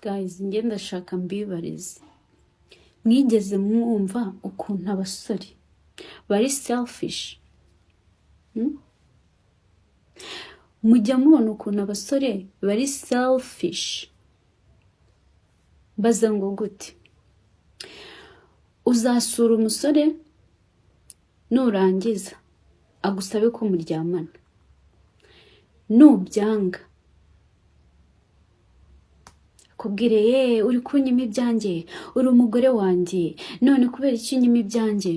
Guys, njye ndashaka mbibarize: mwigeze mwumva ukuntu abasore bari selfish? Hmm? Mujya mubona ukuntu abasore bari selfish? Baza ngo gute? Uzasura umusore, nurangiza agusabe ko muryamana. Nubyanga, akubwire: "Ye, uri kunyima ibyanjye, uri umugore wanjye, none kubera iki unyima ibyanjye?"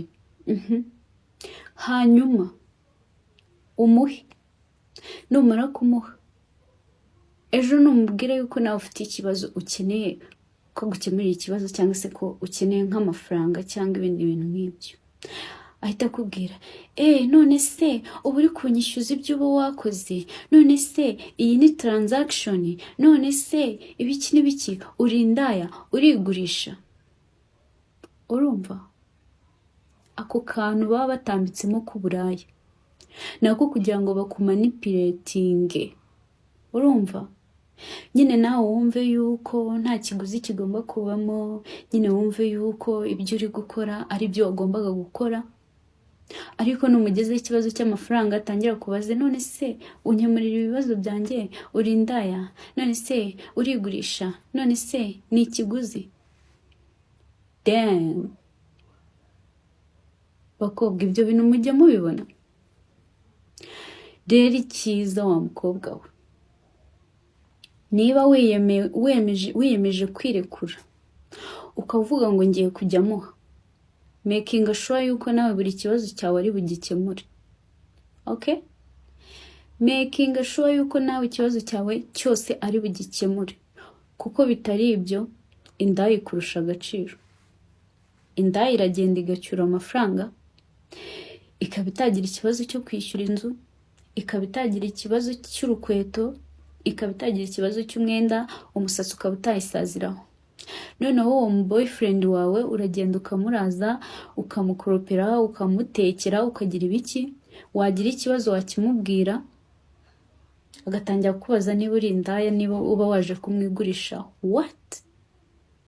Hanyuma umuhe. Numara kumuha, ejo numubwira yuko nawe ufite ikibazo, ukeneye ko gukemurira ikibazo, cyangwa se ko ukeneye nk'amafaranga cyangwa ibindi bintu nk'ibyo, ahita akubwira: "Eee, none se uba uri kunyishyuza ibyo uba wakoze? None se iyi ni transaction? None se ibiki n'ibiki? Uri indaya, urigurisha." Urumva ako kantu baba batambitsemo k'uburaya nako kugira ngo bakumanipulatinge. Urumva nyine nawe wumve yuko nta kiguzi kigomba kubamo, nyine wumve yuko ibyo uri gukora ari byo wagombaga gukora. Ariko numugezeho ikibazo cy'amafaranga, atangira kubaza: "None se unkemurira ibibazo byanjye? Uri indaya? None se urigurisha? None se ni ikiguzi?" Damn! Bakobwa, ibyo bintu mujya mubibona? Rero icyiza, wa mukobwa we, niba wiyemeje kwirekura, ukavuga ngo ngiye kujya amuha, making sure yuko nawe buri kibazo cyawe ari bugikemure. Okay, making sure yuko nawe ikibazo cyawe cyose ari bugikemure, kuko bitari ibyo, indaya ikurusha agaciro. Indaya iragenda igacyura amafaranga, ikaba itagira ikibazo cyo kwishyura inzu, ikaba itagira ikibazo cy'urukweto, ikaba itagira ikibazo cy'umwenda, umusatsi ukaba utayisaziraho. Noneho uwo mu boyfriend wawe uragenda ukamuraza, ukamukoropera, ukamutekera, ukagira ibiki. Wagira ikibazo wakimubwira, agatangira kukubaza niba uri indaya, niba uba waje kumwigurisha. What?